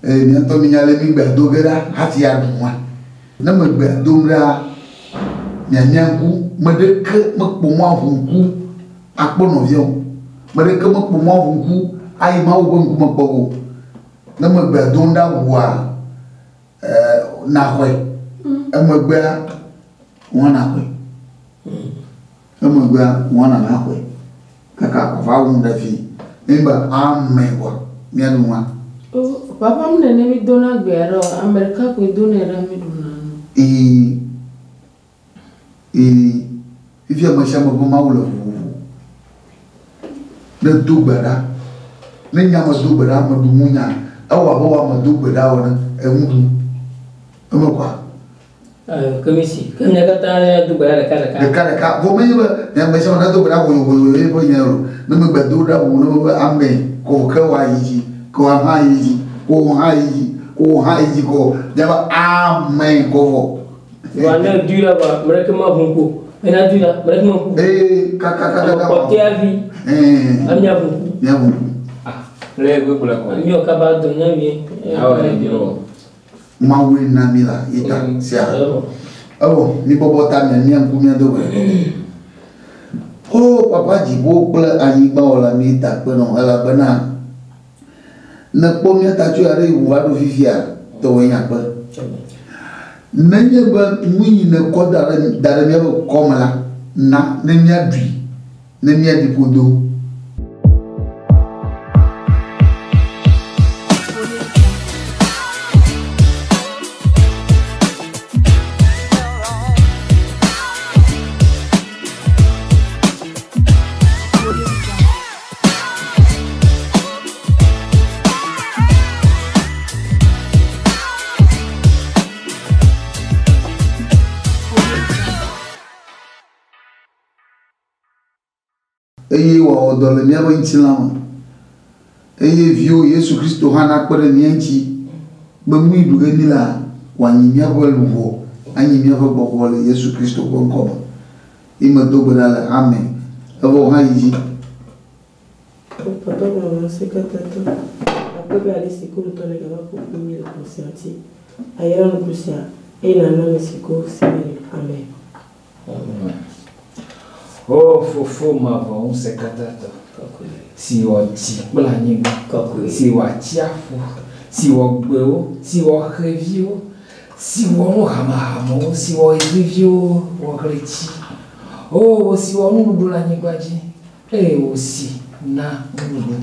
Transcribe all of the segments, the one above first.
Eye mía ŋutɔ mínya ale mígbea do ge ɖa hafi aɖu nua. Ne megbea dom ɖaa, miamia ŋku. Me ɖeke mekpɔ mɔ aʋu ŋku akpɔ nɔvia o. Me ɖeke mekpɔ mɔ aʋu ŋku ayi Mawu ƒe ŋkume kpɔ ge o. Ne megbea dom ɖa ʋua, naxɔe. Emegbea, wò hã naxɔe. Emegbea, wò hã nàva xɔe. Kaka wòava wum ɖe fi. Nenye be amen vɔa, míaɖu nua. Papa mu nene mi dona gbea ɖe o, ame ɖeka koe donɛ ɖa mi ɖuna nu. Ii, ii, fifia ame sia ame ƒe Mawu le vovovo. Ne do gbe ɖa, ne nye ame do gbe ɖa, ame ɖu ŋu nya, ewɔ abe wò ame do gbe ɖa ene, eŋu ɖum. Eme kɔa? Ke mi si, ke mia katã míado gbe ɖa ɖeka ɖeka. Ɖeka ɖeka. Vɔ menye be mia ame sia ame nado gbe ɖa hoyohoyo ye ƒe nya o. Ne megbe do ɖa o, ne be amen ko ke wòayi dzi, ke wò hã yi dzi, ko wò hã yi dzi, ko wò hã yi dzi ko miabe amen ko vɔ. Vɔa ne doui la vɔa, ame ɖeke maʋu ŋku o. Ne nadoui la, ame ɖeke maʋu ŋku o. Ee, kakakakaka. Ame kpɔtɔea vi. Ɛɛ. Amea ʋu ŋku. Mia ʋu ŋku. Ah, le gbegblẽ kɔ. Míwɔ kaba do nya vie. Awɔ ɖe vi o. Mawue na mí la ye ta sia. Evɔ mibɔbɔ ta miamia ŋku mía do gbe. O Papa dziƒo kple anyigba wɔla mí da akpe nɔ elabena nèkpɔ mía ta tso ɣeaɖeɣi ŋu va ɖo fifia tɔwòe nye akpe. Nenye be nu yi nèkɔ da ɖe da ɖe míaƒe kɔme la, na ne míaɖui ne míaɖi ƒodo. Eye wòawɔ dɔ le míaƒe ŋutilã me. Eye Viwò Yesu Kristo hã nakpe ɖe mía ŋuti be nu yi ɖu ge mílea, wòanyi míaƒe luʋɔ, anyi míaƒe gbɔgbɔ le Yesu Kristo ƒe ŋkɔ me. Ye medo gbe ɖa le amen. Evɔ wò hã yi dzi. Papa gblɔ ŋusẽkatãtɔ, akpe be ale si ko ŋutɔ nègava ƒo ƒu mí le kplɔ̃ sia ŋuti. Àyra nuku sia eye nàna ame si ko si meli. Amen. O Fofo mavɔ ŋusẽkatãtɔ, si wɔ dzi kple anyigba, si wɔ atsiaƒu, si wɔ gbewo, si wɔ xeviwo, si wɔ nu hamehamewo, si wɔ ɣletiviwo, wɔ ɣleti, O wò si wɔ nuɖuɖu le anyigba dzi, eye wò si na nuɖuɖu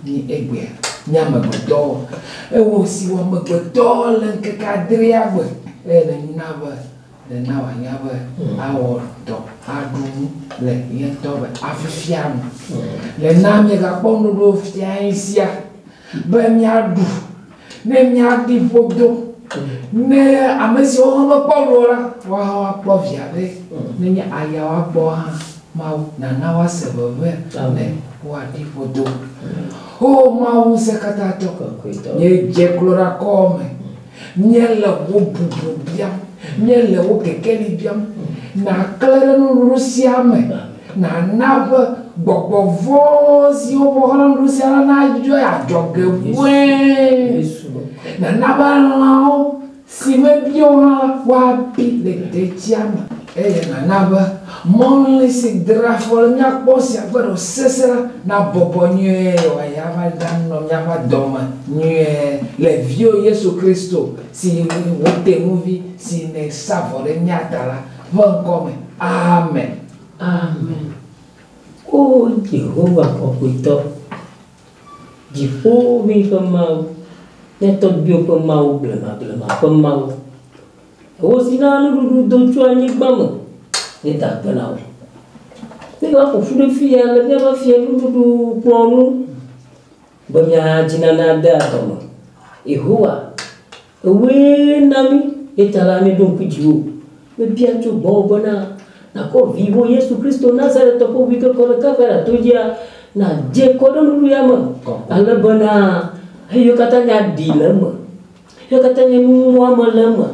mí egbea, mí amegbetɔwo, eye wò si wɔ amegbetɔwo le ŋkeke adrea gbe, eye nèna be Nena wòanya be awɔ dɔ aɖu nu le ye ŋutɔ be afifia nu. Nena míegakpɔ nuɖuɖu fiae sia be míaɖu ne míaɖi ƒodo. Ne ame siwo hã mekpɔ nu o la, woawo hã woakpɔ vi aɖe. Nenye aya woakpɔ hã, Mawu nana woase veve ne woaɖi ƒodo. O Mawu Ŋusẽkatãtɔ, míedze klo ɖe akɔwò me. Míele wò bubu biam, míele wò kekeli biam. Nàklẽ ɖe nuɖuɖu sia me, nàna be gbɔgbɔ vɔ̃ siwo ƒo xlã nuɖuɖu sia la nayɔ adzɔge ʋẽe. Nàna be lãwo si mebia o hã la, woabi le detsia me. Eye nàna be mɔli si dra afɔ le mía kpɔ sia ƒe ɖo sesẽ la nabɔbɔ nyuie eye wòayi ava ɖanɔ míaƒe dɔme nyuie le Viwò Yesu Kristo si wò tenuvi si nèsa vɔ ɖe mía ta la ƒe ŋkɔ me. Amen. Amen. O Yehowa Kɔkɔetɔ, Dziƒoʋĩ ƒe Mawu, mía tɔgbuiwo ƒe Mawu, blemablema ƒe Mawu. Wò si naa nuɖuɖu do tso anyigba me, míeda akpe na wò. Míeva ƒo ƒu ɖe fiya le míaƒe fiẽnuɖuɖu kplɔ̃ ŋu be míadzi nane ade adɔme. Yehowa, ewòe na mí, eya ta la, míeɖo ŋku dziwò. Míebia tso gbɔwò bena nàkɔ viwò Yesu Kristo Nazaretɔ ƒe ʋuikɔkɔ ɖe Kalvaria to dzia, nàdze kɔ ɖe nuɖuɖu ya me, ale bena eyiwo katã nya ɖi le eme. Nuyiwo katã nye nu muame le eme,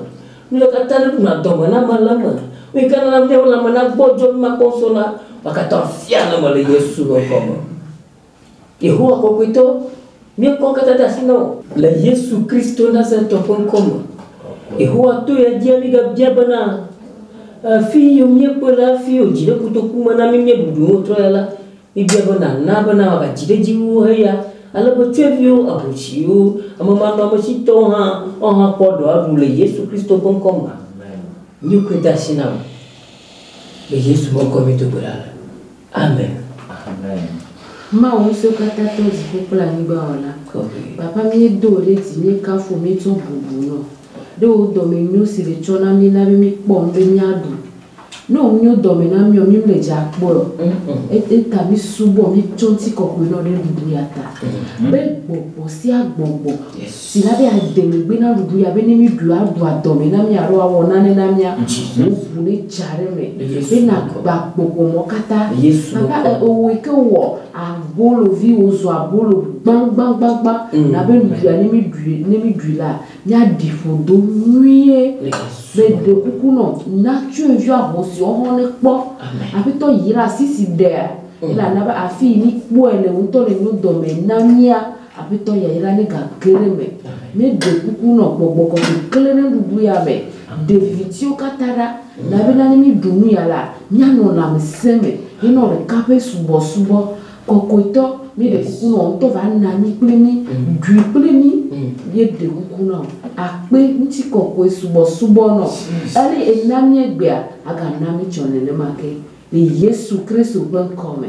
nuyiwo katã ɖuna dɔme na ame le eme, nuyi ke nana míaƒe lãme nagbɔdzɔ mímakpɔ ŋusẽ o la, wo katã fia le eme le Yesu ƒe ŋkɔ me. Yehowa Kɔkɔetɔ. Míekɔ katã de asi na wò. Le Yesu Kristo Nazaretɔ ƒe ŋkɔ me. Yehowa to ya dzia mígabia bena afi yiwo míekpe le hafi wòdzi ɖe kotoku me na mí míeɖuɖu ŋu trɔ ya la, míbia be nàna bena wòagadzi ɖe edzi wu heya ale be tsɔeviwo, ahosiwo, amemanɔamesitɔwo hã woawo hã kpɔ dɔ aɖu le Yesu Kristo ƒe ŋkɔ me. Míekɔe de asi na wò. Le Yesu ƒe ŋkɔ míedo gbe ɖa le. Amen. Amen. Mawu ŋusẽkatãtɔ dziƒo kple anyigba wɔla. Papa míedo wò ɖe dzi, míekafu wò, míetsɔ bubu nɔ ɖe wò dɔmenyo si nètsɔ na mí na be míkpɔ nu be míaɖu. Ne wò nyo dɔme na míɔ, mí mele dza kpɔe o. Eta mí subɔ, mí tsɔ ŋutikɔkɔe nɔ ɖe nuɖuɖu ya ta. Be gbɔgbɔ sia gbɔgbɔ si la be ade megbe na nuɖuɖu ya be ne mí ɖui aɖu adɔme na mí alo awɔ nane na mía, wò ʋu ne dza ɖe eme. Be nàgba gbɔgbɔmɔ katã. Papa, ewòe ke wɔ abolovi wòzu abolo gbãgbãgbãgbã. Nabe nuɖuɖu ya ne mí ɖui, ne mí ɖui la, míaɖi ƒodo nyuie. Meɖe kuku nɔ na tsɔeviwo ahosiwo hã ne kpɔ. Aƒetɔ yra asi si ɖea. Elabena be afi yi míkpɔe le ŋutɔ le nyo dɔme na mía. Aƒetɔ yayra ne gage ɖe eme. Meɖe kuku nɔ gbɔgbɔ kɔkɔe kle ɖe nuɖuɖu ya me. Ɖe vivitiwo katã ɖa. Elabena ne míɖu nu ya la, míanɔ lãmesẽ me. Míanɔ ɖeka ƒe subɔsubɔ. Kɔkɔetɔ, míeɖe kuku nɔ ŋutɔ va na anyi kple mí, ɖui kple mí. Míeɖe kuku nɔ akpe ŋutikɔkɔe subɔsubɔ nɔ. Ale ena mí egbea, agana mí tsɔ nenema ke. Le Yesu Kristo ƒe ŋkɔ me.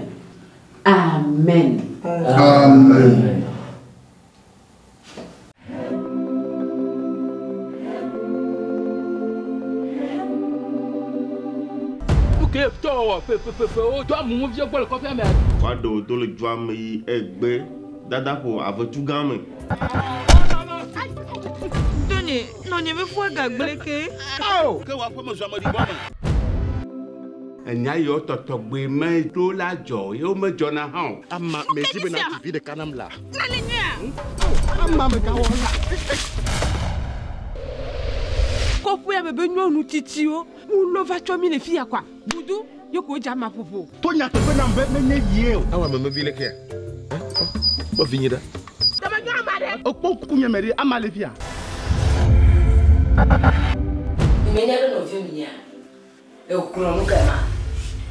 Amen. Amen. Nuke tɔ fefe do amumu viwo gbɔ le kɔƒea mea. Woaɖe wò do le dua me yi egbe dada ƒo avetu gã me. Tonye, nɔnye be fua gagblẽ ke. Ao, ke wò aƒeme zu ameɖibɔ me. Enya yiwo tɔtɔgbe meɖo la dzɔ ye womedzɔna hã o. Ama medzi bena dzi vi ɖeka nam la. Nane nyuia. Ama megawɔ la. Kɔƒea me be nyɔnu tsitsiwo wolɔ va tsɔ mi le fi ya kɔa. Budu ye ko dza ma ƒoƒo. To nyateƒe nam be menye yie o. Awa memevi le kea? Kpɔ vinye ɖa. Tame nyɔ ama ɖe. Ekpɔ ŋkunye me ɖe ama le fia. Menya be nɔviwo mi nyea. Ekplɔ nu ke ma.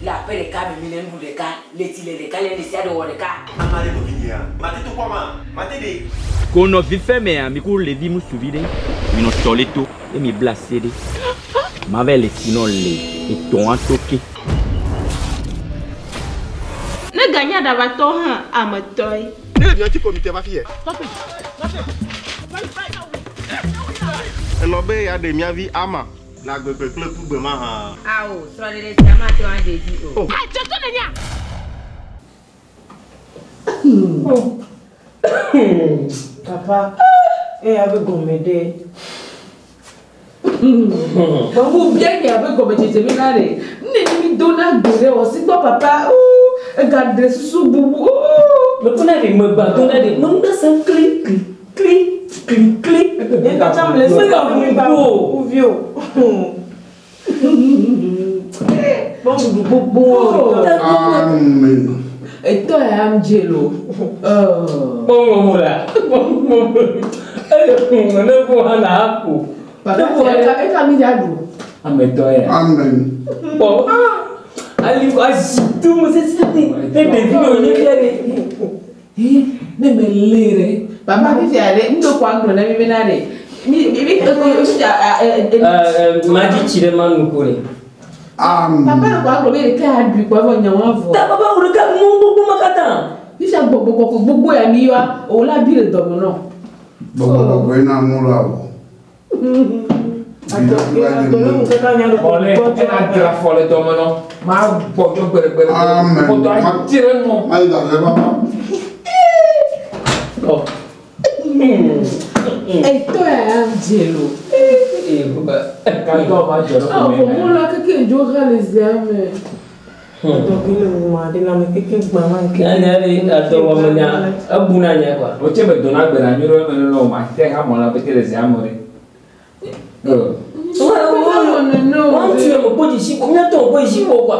Le aƒe ɖeka me mi le nuɖu ɖeka, le tsi le ɖeka, le nu sia ɖe wɔ ɖeka. Ama ɖe nɔvi nyea. Mate to kpɔ ma. Mate ɖe. Ko nɔvi fɛ mea, mi ku levi ŋutsuvi ɖe. Mi nɔ tɔ le to ye mi bla se ɖe. Ma va le si nɔ le etɔ̃a to ke. Ne ganya ɖabatɔ hã ame tɔe. Ne le miatsi komite va fi yɛ. Elɔ be ya ɖe miavi ama. Le agbegbe kple kugbe ma hã. Awo, srɔ̃ɖeɖe sia mate ŋu adze edzi o. Adzɔtɔ nènyea? Papa, eya be gɔme ɖe. Gbɔgbɔ bia nya be gɔmedzedze mi na ɖe. Ne mi do na gbe ɖe wɔ si gbɔ papa, oo, egaɖe susu bubu, oo. Mekpɔ na ɖe megba do na ɖe. Menu ɖe se kli kli kli kli kli. Nye katã mele se Mega ʋu o. ʋu vi o. Kpɔ nuɖuɖu gbogbo. Amen. Etɔ ya am dze lo. Kpɔ ŋgɔmo la. Kpɔ ŋgɔmo. Eye ne ƒo hã na aƒo. Papa, eka mi dza ɖu. Ame tɔ ya. Amen. Kpɔ. Ali azi to me sese ne ɖevi ne wònye fia ɖe. Ne me lé ɖe. Papa fifia ɖe, ŋdokɔ agblɔ na mi bena ɖe. Mi mi mi Madi tsi ɖe ma nu ko ɖe. Amen. Papa le kɔ agblɔ be ɖeka aɖui kɔ evɔ nyawo avɔ. Ta papa wò ɖeka nu gbogbo ma katã. Fifia gbɔgbɔ kɔkɔe gbogbo ya mi yɔa, o la bi le dɔme nɔ. Gbɔgbɔ kɔkɔe na mu la wɔ. Xɔlɛ ena dra fɔ le dɔme nɔ. Ma gbɔdzɔ gbeɖegbeɖe. Amen. Kɔtɔ atsi ɖe ŋɔ. Mayi da se papa. Ɔ. Etɔ ya am dze lo. Katɔ ma dzɔ ɖe Ah, ƒome gbɔgbɔ me. la keke dzo xe le zea me. Dɔgbi le wuma ɖe lãme keke gbã ma ke. Nya ɖe adɔwɔme nya ebuna nya kɔa. O tse be dona gbe na nyuie ɖe eme nɔ o ma te ha mɔ la pete le zea me ɖe. Wɔn tu yɛ me kpɔ dzesi kpɔ míatɔ kpɔ dzesi kpɔ kɔa.